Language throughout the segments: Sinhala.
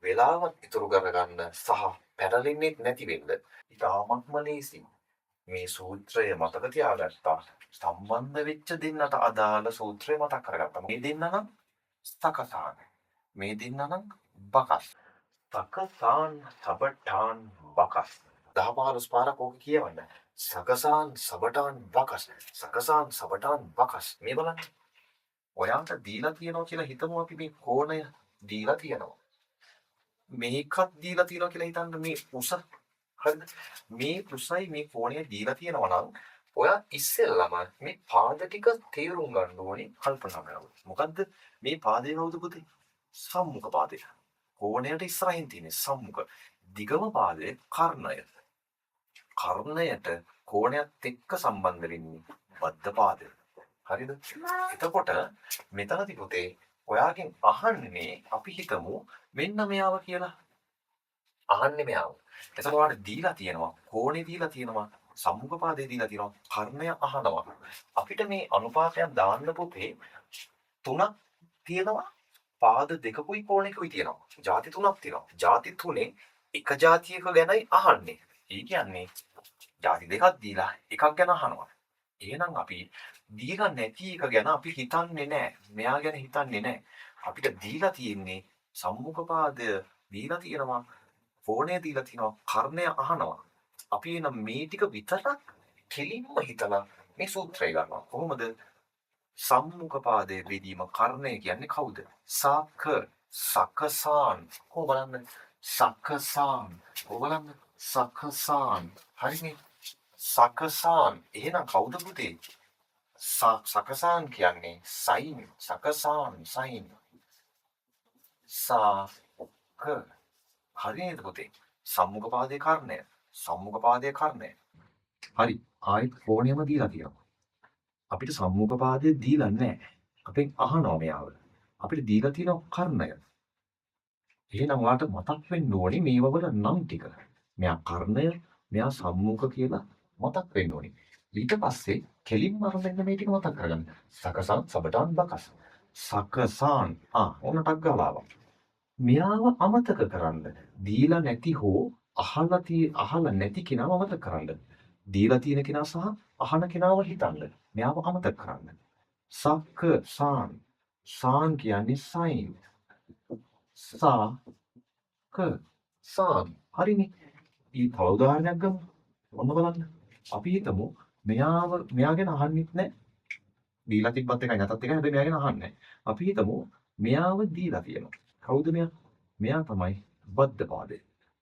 වෙලාවත් ඉතුරු කරගන්න සහ පැටලෙන්නේ නැති වෙන්න. ඉතාමත්ම ලේසි. මේ සූත්‍රය මතක තියාගත්තා. සම්බන්ධ වෙච්ච දෙන්නට අදාළ සූත්‍රය මතක් කරගත්තා. මේ දෙන්න නම් සකසාන. මේ දෙන්න නම් බකස්. සකසාන් සබටාන් බකස්. 10 15 පාරක් ඕක කියවන්න. සකසාන් සබටාන් බකස්. සකසාන් සබටාන් බකස්. මේ බලන්න. ඔයාට දීලා තියෙනවා කියලා හිතමු අපි මේ කෝණය දීලා තියෙනවා. මේකත් දීලා තියෙනවා කියලා හිතන්න මේ උස. හරිද? මේ උසයි මේ කෝණය දීලා තියෙනවා නම් ඔයා ඉස්සෙල්ලම මේ පාද ටික තේරුම් ගන්න ඕනේ කල්පනා කරන්න. මොකද්ද මේ පාදේ කවුද පුතේ? සම්මුඛ පාදය. කෝණයට ඉස්සරහින් තියෙන සම්මුඛ. දිගම පාදය කර්ණය. කර්ණයට කෝණයත් එක්ක සම්බන්ධ වෙන්නේ බද්ධ පාදය. හරිද? එතකොට මෙතනදි පුතේ ඔයාගෙන් අහන්නේ අපි හිතමු මෙන්න මෙයාව කියලා. අහන්නේ මෙයාව. එතකොට ඔයාලට දීලා තියෙනවා කෝණේ දීලා තියෙනවා සම්මුඛ පාදේ දීලා තියෙනවා කර්ණය අහනවා. අපිට මේ අනුපාතයක් දාන්න පුතේ තුනක් තියෙනවා පාද දෙකකුයි කෝණයකුයි තියෙනවා. ජාති තුනක් තියෙනවා. ජාති තුනේ එක ජාතියක ගැනයි අහන්නේ. ඒ කියන්නේ ජාති දෙකක් දීලා එකක් ගැන අහනවා. එහෙනම් අපි දීලා නැති එක ගැන අපි හිතන්නේ නැහැ. මෙයා ගැන හිතන්නේ නැහැ. අපිට දීලා තියෙන්නේ සම්මුඛ පාදය දීලා තියෙනවා, කෝණය දීලා තියෙනවා, කර්ණය අහනවා. අපි එනම් මේ ටික විතරක් කෙලින්ම හිතලා මේ සූත්‍රය ගන්නවා. කොහොමද? සම්මුඛ පාදයේ බෙදීම කර්ණය කියන්නේ කවුද? සක සකසාන්. කොහොම බලන්න? සකසාන්. කොහොම බලන්න? සකසාන්. හරිනේ. සකසාන්. එහෙනම් කවුද පුතේ? සකසාන් කියන්නේ සයින්. සකසාන් සයින්. සා ක. හරි නේද පුතේ? සම්මුඛ පාදයේ කර්ණය. සම්මුඛ පාදයේ කර්ණය. හරි. ආයෙත් කෝණයම දීලා තියෙනවා. අපිට සම්මුඛ පාදයේ දීලා නැහැ. අපෙන් අහනවා මෙයාව. අපිට දීලා තියෙනවා කර්ණය. එහෙනම් ඔයාට මතක් වෙන්න ඕනේ මේව වල නම් ටික. මෙයා කර්ණය, මෙයා සම්මුඛ කියලා මතක් වෙන්න ඕනේ. ඊට පස්සේ කෙලින්ම අර මෙන්න මේ ටික මතක් කරගන්න. සකසාන් සබටාන් බකස්. සකසාන් ඕන ටක් ගාලා ආවා. මෙයාව අමතක කරන්න. දීලා නැති හෝ අහලා නැති කෙනාව අමතක කරන්න. දීලා තියෙන කෙනා සහ අහන කෙනාව හිතන්න. මෙයාව අමතක කරන්න. සකසාන්. සාන් කියන්නේ සයින්. සා ක සාන්. හරිනේ. තව උදාහරණයක් ගමු. ඔන්න බලන්න. අපි හිතමු මෙයා ගැන අහන්නෙත් නැහැ. දීලා තිබ්බත් එකයි නැතත් එකයි. හැබැයි මෙයා ගැන අහන්නේ නැහැ. අපි හිතමු මෙයාව දීලා තියෙනවා. කවුද මෙයා? මෙයා තමයි බද්ධ පාදය.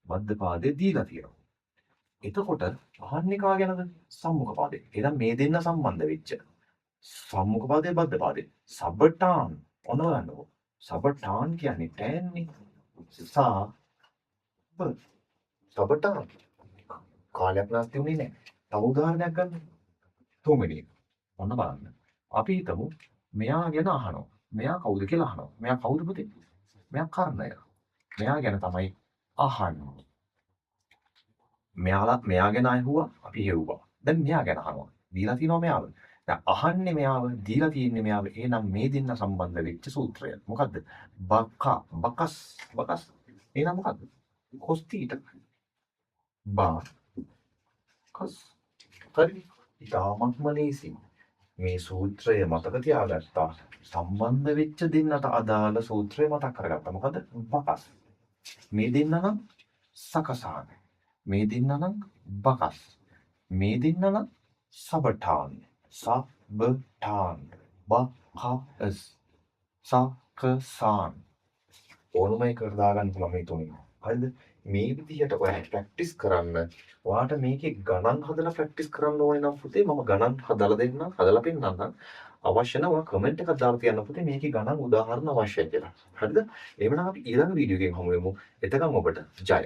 බද්ධ පාදය දීලා තියෙනවා. එතකොට අහන්නේ කා ගැනද? සම්මුඛ පාදය. එහෙනම් මේ දෙන්න සම්බන්ධ වෙච්ච සම්මුඛ පාදය බද්ධ පාදය. සබටාන්. ඔන්න බලන්නකෝ. සබටාන් කියන්නේ ටෑන්නේ. සා බ. සබටාන්. කාලයක් නාස්ති වුණේ නැහැ. තව උදාහරණයක් ගන්න. තුන්වෙනි එක. ඔන්න බලන්න. අපි හිතමු මෙයා ගැන අහනවා. මෙයා කවුද කියලා අහනවා. මෙයා කවුද පුතේ? මෙයා කර්ණය. මෙයා ගැන තමයි අහන්නේ. මෙයා ගැන අහුවා, අපි හෙව්වා. දැන් මෙයා ගැන අහනවා. දීලා තියෙනවා මෙයාව. දැන් අහන්නේ මෙයාව, දීලා තියෙන්නේ මෙයාව. එහෙනම් මේ දෙන්න සම්බන්ධ වෙච්ච සූත්‍රය. මොකද්ද? බකා, බකස්, බකස්. එහෙනම් මොකද්ද? කොස් තීටා. බා කස්. හරි. ඉතාමත්ම ලේසි. මේ සූත්‍රය මතක තියාගත්තා. සම්බන්ධ වෙච්ච දෙන්නට අදාළ සූත්‍රය මතක් කරගත්තා. මොකද? බකස්. මේ දෙන්න නම් සකසාන. මේ දෙන්න නම් බකස්. මේ දෙන්න නම් සබටාන්. සබටාන්. බකස්. සකසාන්. ඕනම එකකට දාගන්න පුළුවන් මේ තුنين. හරිද? මේ විදිහට ඔයා ප්‍රැක්ටිස් කරන්න. ඔයාට මේකේ ගණන් හදලා ප්‍රැක්ටිස් කරන්න ඕනේ නම් පුතේ මම ගණන් හදලා දෙන්නම්, හදලා පෙන්නන්නම්. අවශ්‍ය නම් ඔයා කමෙන්ට් එකක් දාලා තියන්න පුතේ මේකේ ගණන් උදාහරණ අවශ්‍යයි කියලා. හරිද? එහෙමනම් අපි ඊළඟ වීඩියෝ එකෙන් හමු වෙමු. එතකන් ඔබට ජය.